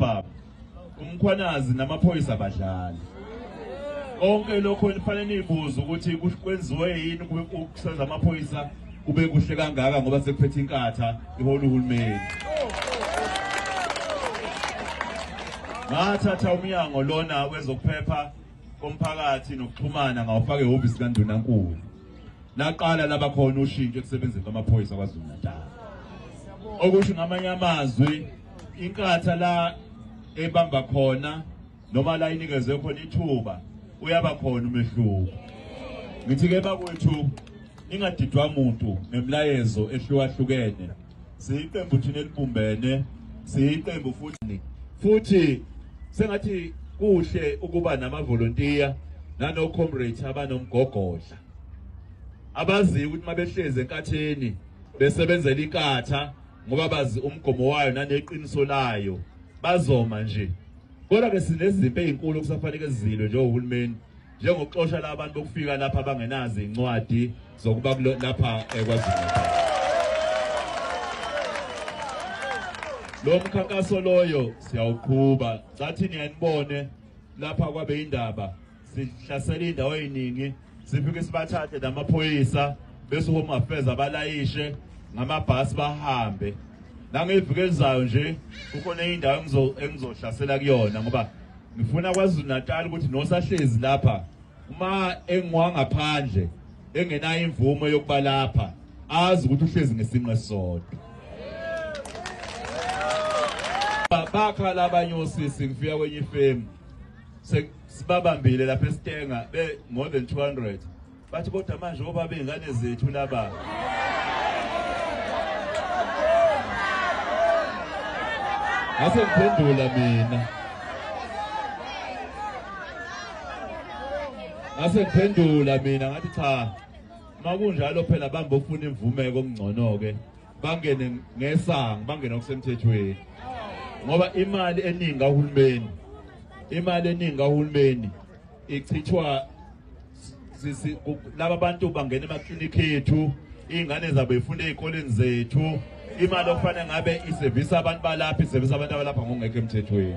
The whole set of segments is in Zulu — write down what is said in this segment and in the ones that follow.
izibhamu. UMkhwanazi namaphoyisa abadlali. Konke lokho nifanele nibuze ukuthi kwenziwe yini ukusenza amaphoyisa kube kuhle kangaka, ngoba sekuphethe inkatha ihola uhulumeni. Ngathatha umnyango lona wezokuphepha komphakathi nokuxhumana ngawufaka ehhovisi kaNdunankulu. Laqala laba khona ushintsho ekusebenzeni kwamaphoyisa KwaZulu Natal. Okusho ngamanye amazwi, inkatha la ebamba khona noma la inikezwe khona ithuba uyaba khona umehluko. Ngithi ke bakwethu, ningadidwa muntu ngemlayezo ehlukahlukene. Siyiqembu thina elibumbene, siyiqembu futhi sengathi kuhle ukuba namavolontiya nano comrades abanomgogodla abaziyo ukuthi mabehlezi enkatheni besebenzela inkatha, ngoba bazi umgomo wayo naneqiniso layo, bazoma nje. Kodwa ke sinezimpi ezinkulu okusafanele zilwe njengohulumeni, njengokuxosha labantu bokufika lapha abangenazo incwadi zokuba lapha eKwaZulu Natal. Lo mkhankaso loyo siyawuqhuba. Sathi niyanibone lapha kwabe indaba, sihlasela indawo eziningi, sifike sibathathe namaphoyisa bese Home Affairs abalayishe ngamabhasi bahambe. Nangeviki elizayo nje kukhona indawo engizohlasela kuyona, ngoba ngifuna KwaZulu Natal ukuthi nosahlezi lapha uma engwangaphandle engenayo imvume yokuba lapha azi ukuthi uhlezi ngesinqe sodwa. Bakhala abanye osisi, ngifika kwenye ifemu sibabambile lapha esitenga be more than 200, bathi kodwa manje obaba izingane zethu laba. Ngase ngiphendula mina, ngase ngiphendula mina ngathi cha, makunjalo phela bamba ufuna imvume okungcono ke bangene ngesango, bangene okusemthethweni, ngoba imali eningi kahulumeni, imali eningi kahulumeni ichithwa laba bantu bangena emaklinikhi ethu, iy'ngane zabo ifunda ey'koleni zethu. Imali okufanele ngabe isevisa abantu balapha isevisa abantu abalapha ngokungekho emthethweni.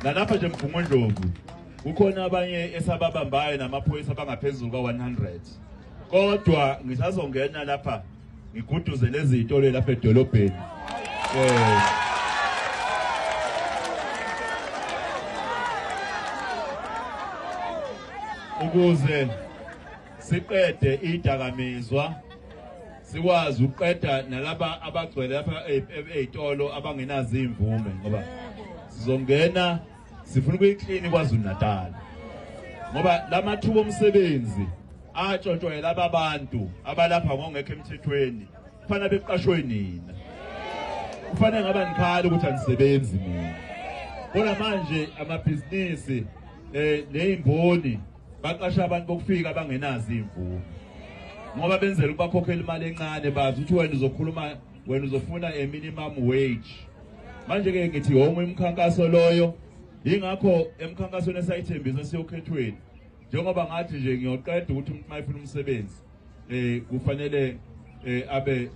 Nalapha nje Mgungundlovu kukhona abanye esababambayo namaphoyisa abangaphezulu ka-100, kodwa ngisazongena lapha ngiguduze lezi zitolo lapha edolobheni. Ukuze siqede idakamizwa, sikwazi ukuqeda nalaba abagcwele lapha ey'tolo abangenazo iy'mvume, ngoba sizongena sifuna ukuyiklini KwaZulu Natal, ngoba lamathuba omsebenzi atshontshwa laba bantu abalapha ngongekho emthethweni kufanele beqashwe nina. Kufanele ngaba nikhala ukuthi anisebenzi nina, kodwa manje amabhizinisi nezimboni baqasha abantu bokufika abangenazo imvume, ngoba benzela ukubakhokhela imali encane, bazi ukuthi wena uzokhuluma, wena uzofuna a minimum wage. Manje ke ngithi wonke umkhankaso loyo, ingakho emkhankasweni esayithembisa siyokhethweni, njengoba ngathi nje ngiyoqeda ukuthi umuntu mayefuna umsebenzi kufanele abe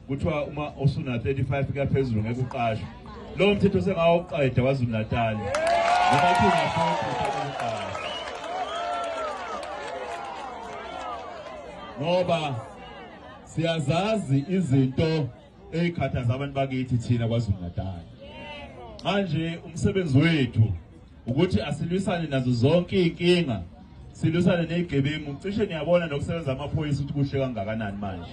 kuthiwa uma usuna 35 kuyaphezulu ngeke uqashwe. Lo mthetho sengawuqeda KwaZulu Natal, noma kuthiwa uqashwe, ngoba siyazazi izinto ey'khathaza abantu bakithi thina KwaZulu Natal. Manje umsebenzi wethu ukuthi asilwisane nazo zonke iy'nkinga, silwisane ney'gebengu. Cishe niyabona nokusebenza amaphoyisa ukuthi kuhle kangakanani manje.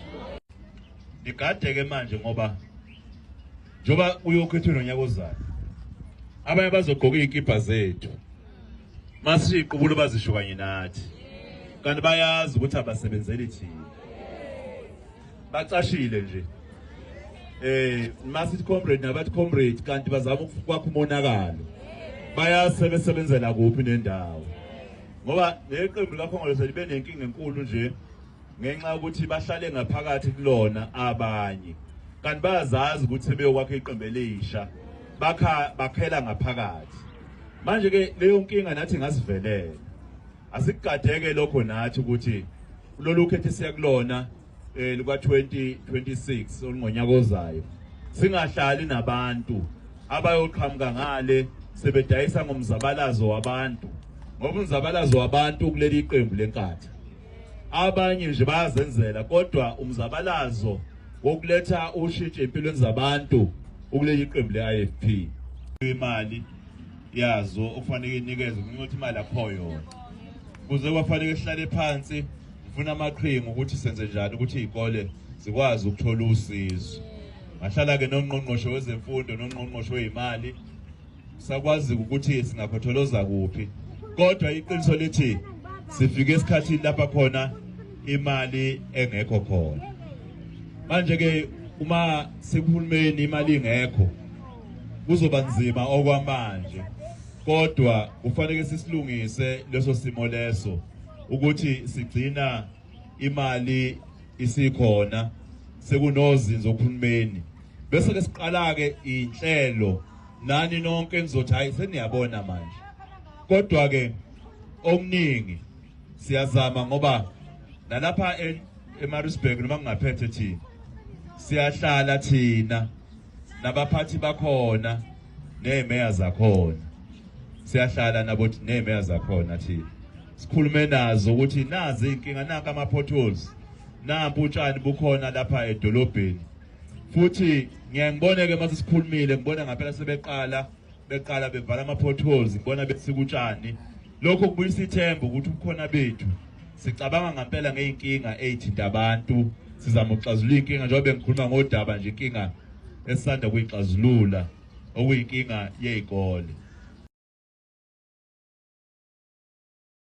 Nigadeke manje, ngoba njengoba uyokhethwe nonyaka ozayo, abanye bazogqoka iy'kibha zethu masiqubule bazisho kanye nathi, kanti bayazi ukuthi abasebenzeli thina, bacashile nje. Masithi comrade nabathi comrade, kanti bazama ukwakha umonakalo. Bayasebenzela kuphi nendawo, ngoba neqembu likaKhongolose libe nenkinga enkulu nje ngenxa yokuthi bahlale ngaphakathi kulona abanye, kanti bayazazi ukuthi sebeyokwakha iqembu elisha, bakha bakhela ngaphakathi. Manje ke leyo nkinga nathi ngasivelela, asikugadeke lokho nathi ukuthi kulolu khetho siya kulona luka 2026 olungonyaka ozayo, singahlali nabantu abayoqhamuka ngale sebedayisa ngomzabalazo wabantu, ngoba umzabalazo wabantu kuleli qembu leNkatha. Abanye nje bayazenzela, kodwa umzabalazo wokuletha ushintsho empilweni zabantu ukuleli qembu le-IFP. Imali yazo okufanele inikezwe ukuthi imali akho yona, kuze kwafanele sihlale phansi ngifuna amaqhinga ukuthi senze njani ukuthi izikole zikwazi ukuthola usizo. Ngahlala ke nongqongqoshe wezemfundo nongqongqoshe wezimali, sakwazi ukuthi singakhotholoza kuphi, kodwa iqiniso lithi sifike esikhathini lapha khona imali engekho khona. Manje ke uma sekuhulumeni imali ingekho kuzoba nzima okwamanje, kodwa kufanele sisilungise leso simo leso ukuthi sigcina imali isikhona sekunozinzo kuhulumeni, bese ke siqala ke inhlelo nani nonke nizothi hayi seniyabona manje. Kodwa ke okuningi siyazama, ngoba nalapha eMaritzburg noma kungaphethe thina siyahlala thina nabaphathi bakhona nemeya zakhona, siyahlala nabo nemeya zakhona thina sikhulume nazo ukuthi nazi inkinga, nanka ama potholes, nampu utshani bukhona lapha edolobheni. Futhi ngiye ngibone ke mase sikhulumile, ngibona ngaphela sebeqala beqala bevala ama potholes, ngibona besika utshani. Lokho kubuyisa ithemba ukuthi ubukhona bethu sicabanga ngempela ngeyinkinga ezithinta abantu, sizama ukuxazulula inkinga. Njengoba bengikhuluma ngodaba nje, inkinga esisanda kuyixazulula okuyinkinga yezikole.